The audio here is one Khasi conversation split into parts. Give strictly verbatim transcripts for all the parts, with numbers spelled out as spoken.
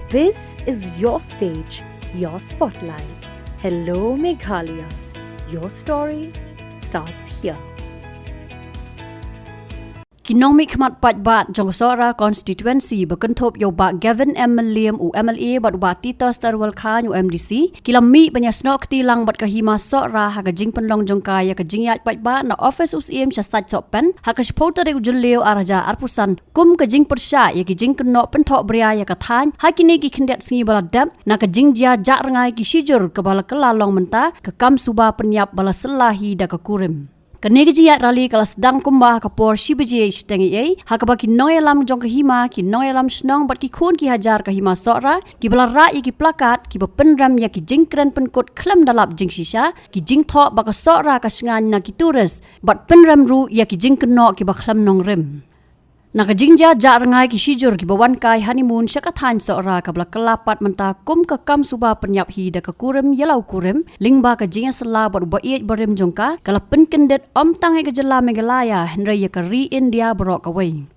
This is your stage, your spotlight. Hello Meghalaya. Your story starts here. Ki nongmihkhmat paidbah jong ka Sohra constituency ba kynthup ïa u Bah Gavin M Mylliem u M L A bad u Bah Titus Tyrwel Chyne u M D C, ki la mih ban ïasnoh kti lang bad ka Hima Sohra ha ka jingpynlong jong ka ïa ka jingïaid paidbah na office u Syiem sha Saitsohpen ha ka shiphew tarik u Jylliew ar hajar arphew san, kum ka jingpyrshah ïa ki jingkynnoh pynthohbria ïa ka thaiñ ha kine ki khyndiat sngi ba la dep, na ka jingjia jah rngai ki shijur kaba la kylla long mynta ka kam suba pynïap ba la syllah hi da ka kurim. Kane ka jingïaid rally ka la sdang kumba ha ka por shi baje shiteng eiei, ha kaba ki nongïalam jong ka Hima, ki nongïalam shnong bad ki khun ki hajar ka Hima Sohra kiba la rah ïa ki plakat kiba pynrem ïa ki jingkren pynkut khlem da lap jingshisha, ki jingthoh ba ka Sohra ka shngaiñ na ki tourist bad pynrem ruh ïa ki jingkynnoh kiba khlem nongrim. Na ka jingjia jah rngai ki shijur kiba wan kai honeymoon sha ka thaiñ Sohra kaba la kylla pat mynta kum ka kam suba pynïap hi da ka kurim ïa la u kurim, lyngba ka jingïasylla bad u baieid barim jong ka, ka la pynkyndit ym tang ïa ka jylla Meghalaya hynrei ïa ka ri India baroh kawei.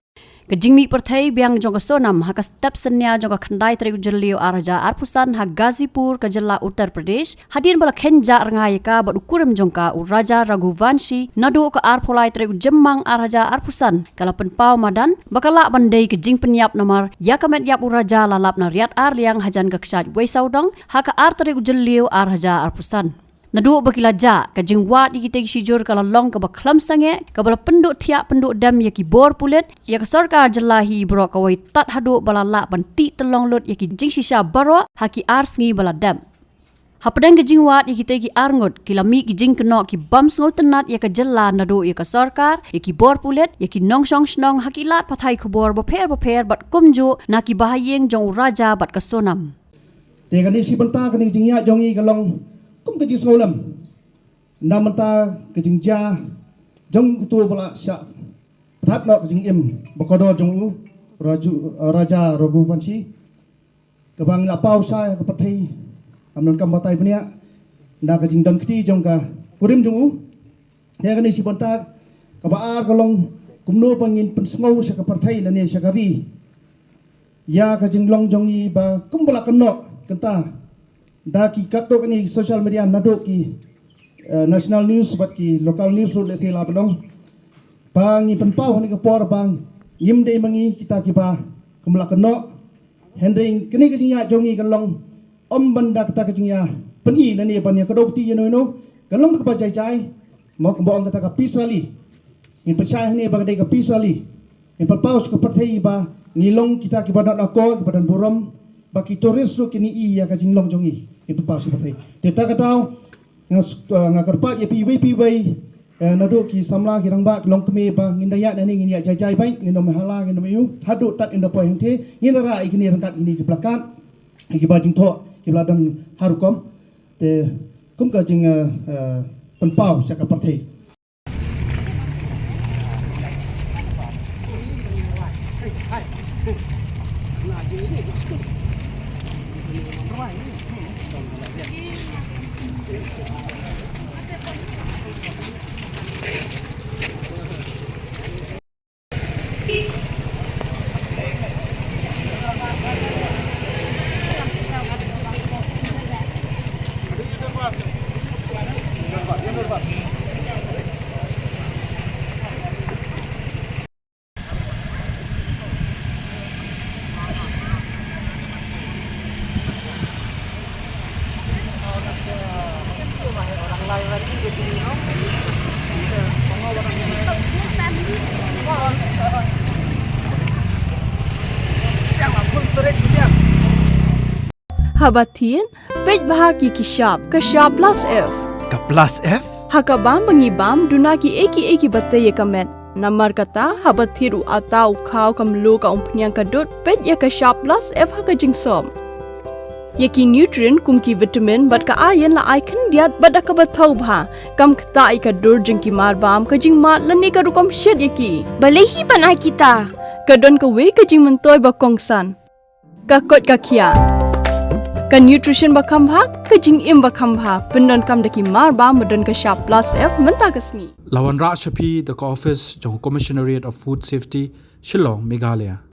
Ka jingmih pyrthei biang jong ka Sonam ha ka step synñia jong ka khyndai tarik u Jylliew ar hajar arphew san ha Ghazipur ka jylla Uttar Pradesh, hadien ba la kheiñ jah rngai ïa ka bad u kurim jong ka u Raja Raghuvanshi naduh ka arphew lai tarik u Jymmang ar hajar arphew san, ka la pynpaw madan ba ka lah ban dei ka jingpynïap namar ïa ka met ïap u Raja la lap na riat ar liang hajan ka kshaid wei sawdong ha ka ar tarik u Jylliew ar hajar arphew san. Naduh ba ki la jah, ka jingwad ïa kitei ki shijur ka la long kaba khlem sangeh, kaba la pynduh thiah pynduh dem ïa ki bor pulit, ïa ka sorkar jylla hi baroh kawei tad haduh ba la lah ban tih tyllong lut ïa ki jingshisha baroh ha ki ar sngi ba la dep. Hapdeng ka jingwad ïa kitei ki ar ngut, ki la mih ki jingkynnoh ki bym sngewtynnat ïa ka jylla naduh ïa ka sorkar, ïa ki bor pulit, ïa ki nongshong shnong ha ki lad pathai khubor bapher bapher bad kumjuh na ki bahaïing jong u Raja bad ka Sonam. Te kane shi bynta kane ka jingïaid jong ngi ka long kum ka jingsngewlem. Na bynta ka jingjia jong uto ba la shah pynthut noh ka jingim ba kordor jong u Raju, Raja Raghuvanshi. Kaba ngi la paw shai ha ka pyrthei, ym don kam batai bniah na ka jingdon kti jong ka kurim jong u. Ïa kane shi bynta kaba ar ka long kumno ba ngin pynsngew sha ka pyrthei lane sha ka ri ïa ka jinglong jong ngi ba kumba la kynnoh kynta da ki katto katne social media naduh ki, eh, national news bad ki local news ruh lehse la pynlong. Ba ngi pynpaw ha kane ka por ba ngim dei ma ngi kita kiba kumba la kynnoh. Hynrei kane ka jingïaid jong ngi ka long ym ban da kata ka jingïa pyni lane ban ïa kdew kti ïano ïano, ka long da kaba jai jai. Mo kumba ong kata ka peace rally. Ngin pynshai hangne ba ka dei ka peace rally. Ngin pynpaw sha ka pyrthei ba ngi long kita kiba don akor, kiba don burom, ba ki tourist ruh kin ïohi ïa ka jinglong jong ngi. Ngin pynpaw sha ka pyrthei. Te ta ka daw nga s-, eh, nga kyrpad ïa phi iwei pa iwei, eh, naduh ki samla, ki rangbah, ki longkmie ba ngin da ïaid nangne ngin ïaid jai jai beit, ngin ym hala, ngin ym ïoh haduh tad ngin da poi hangtei, ngin da rah ïa kine ryngkat kine ki plakat, ïa kiba jingthoh kiba la don ha rukom. Te kum ka jing, eh, eh, pynpaw sha ka pyrthei. Haba thied, peit bha ki ki shap, ka shap plus F. Ka plus F? Ha ka bam ba ngi bam, duna kiei kiei kiba tei ïa ka met. Namar kata, haba thied u atta, u khaw, ka mluh, ka umphniang, ka dud, peit ïa ka shap plus F ha ka jingsop. Ïa ki nutrient kum ki vitamin bad ka iron la ai khyndiat bad da kaba thaw bha. Kam ktah ïa ka dur jong ki marbam, ka jingmad lane ka rukom shet ïa ki. Balei hi ban ai kita? Ka don kawei ka jingmyntoi ba kongsan. Ka koit ka khiah. Ka nutrition ba kham bha, ka jingim ba kham bha. Pyndonkam da ki marbam ba don ka shap plus F mynta ka sngi. La wanrah sha phi da ka office jong Commissionerate of Food Safety, Shillong, Meghalaya.